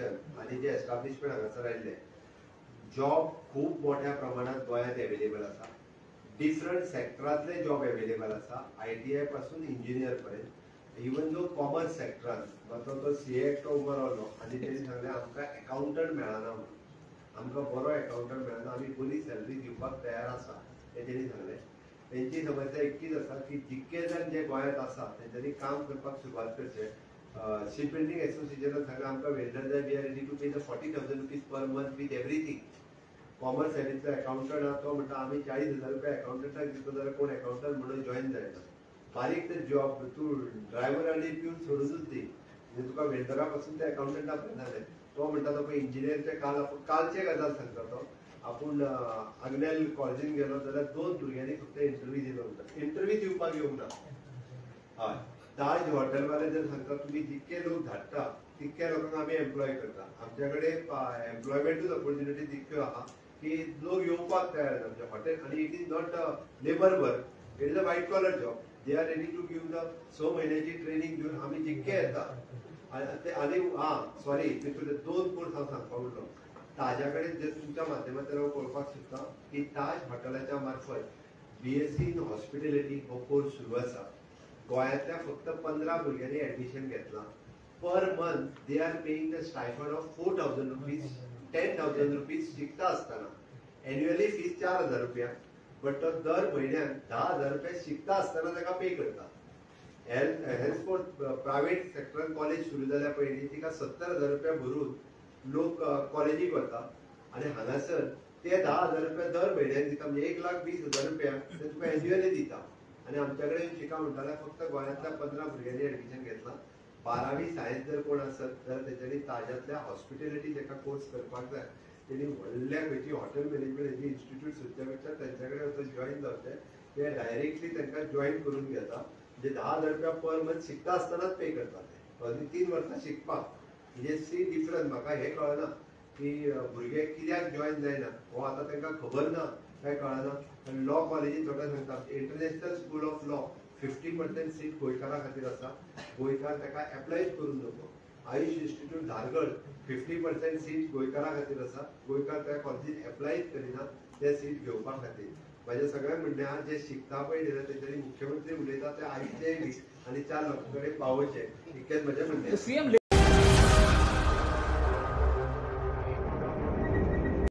Association आनी जे establishment हांगासर आयिल्ले, जॉब खूब मोठ्या प्रमाणात गोंयांत एवेलेबल आसा. डिफरंट सेक्टरांतले जॉब एवेलेबल आसा, आयटीआय पासून इंजिनियर पर्यंत. इवन जो कॉमर्स सेक्टरान मात तो सीए एकटो उबो रावलो आनी तेणी सांगलें आमकां एकाउंटंट मेळना म्हणून, आमकां बरो एकाउंटंट मेळना, आमी बरी सॅलरी दिवपाक तयार आसा हें तेणी सांगलें. तेंची समस्या इतकीच आसा की जितके जाण जे गोंयांत आसा तेंच्यांनी काम करपाक सुरवात करचें. शिप बिल्डींग एसोसिएशनान सांगलें आमकां वेल्डर जाय, we are ready to pay the 40,000 rupees per month with everything. Commerce सायडींतलो accountant आहा तो म्हणटा आमी 40,000 रुपया एकाउंटंटाक दितलो जाल्यार कोण एकाउंटंट म्हणून जॉयन जायना. बारीक ते जॉब तूं ड्रायव्हर आनी पिवन सोडूनच दी, म्हणजे तुका वेल्डरा पासून ते एकाउंटंटा पर्यंत जालें. तो म्हणटा तो पळय इंजिनियरचे काल आपूण कालचे गजाल सांगता, तो आपूण आग्नेल कॉलेजीन गेलो जाल्यार 2 भुरग्यांनी फक्त इंटरव्यू दिलो म्हणटा, इंटरव्यू दिवपाक येवंक ना. हय, ताज हॉटेलवाले जर सांगता तुमी जितके लोक धाडटा तितक्या लोकांक आमी एम्प्लॉय करता. आमच्या कडेन एम्प्लॉयमेंटूच ऑपॉर्च्युनिटी तितक्यो आहा की लोक येवपाक तयार आसा आमच्या हॉटेल. आनी it is not a labour work, it is a white collar job. They are ready to give the 6 म्हयन्याची training दिवन आमी जितके येता आनी आं सॉरी तितून 2 कोर्स हांव सांगपाक उरलो. ताज्या कडेन जे तुमच्या माध्यमांतल्यान हांव कळपाक सोदता की ताज हॉटेलाच्या मार्फत बीएससी इन हॉस्पिटॅलिटी हो कोर्स सुरू आसा. गोंयांतल्या फक्त 15 भुरग्यांनी एडमिशन घेतलां. Per month they are paying the stipend of 4,000 rupees, 10,000 rupees शिकता आसतना. एन्युअली फीस 4,000 रुपया, बट तो दर म्हयन्याक 10,000 रुपया शिकता आसतना ताका पे करता. हेल्थ प्रायव्हेट सेक्टरान कॉलेज सुरू जाल्या पयलीं तिका 70,000 रुपया भरून लोक कॉलेजीक वता आनी हांगासर ते 10,000 रुपया दर म्हयन्याक दिता, म्हणजे 1,20,000 रुपया ते तुका एन्युअली दिता. आनी आमच्या कडेन शिका म्हणटा जाल्यार फक्त गोंयांतल्या 15 भुरग्यांनी एडमिशन घेतलां. 12वी सायन्स जर कोण आसत जाल्यार तेंच्यांनी ताज्यांतल्या हॉस्पिटॅलिटी जेका कोर्स करपाक जाय तेणी व्हडल्या खंयची हॉटेल मॅनेजमेंट हेजी इन्स्टिट्यूट सोदच्या पेक्षा तेंच्या कडेन वचून जॉयन जावचें. ते डायरेक्टली तांकां जॉयन करून घेता, म्हणजे 10,000 रुपया पर मंथ शिकता आसतनाच पे करता ते आनी 3 वर्सां शिकपाक. म्हणजे सी डिफरन्स म्हाका हें कळना की भुरगे कित्याक जॉयन जायना, हो आतां तांकां खबर ना काय कळना. आनी लॉ कॉलेजीन थोडे सांगता international school of law 50% seat गोंयकारां खातीर आसा, गोंयकार ताका एप्लायच करूं नको. आयुष इन्स्टिट्यूट धारगळ 50% सीट गोंयकारां खातीर आसा, गोंयकार त्या कॉलेजीन एप्लायच करिना ते सीट घेवपा खातीर. म्हाजें सगळें म्हणणें आहा जे शिकता पळय न्ही तेंच्यांनी मुख्यमंत्री उलयता ते आयकचें बी आनी 4 लोकां कडेन पावोवचें, इतकेंच म्हजें म्हणणें.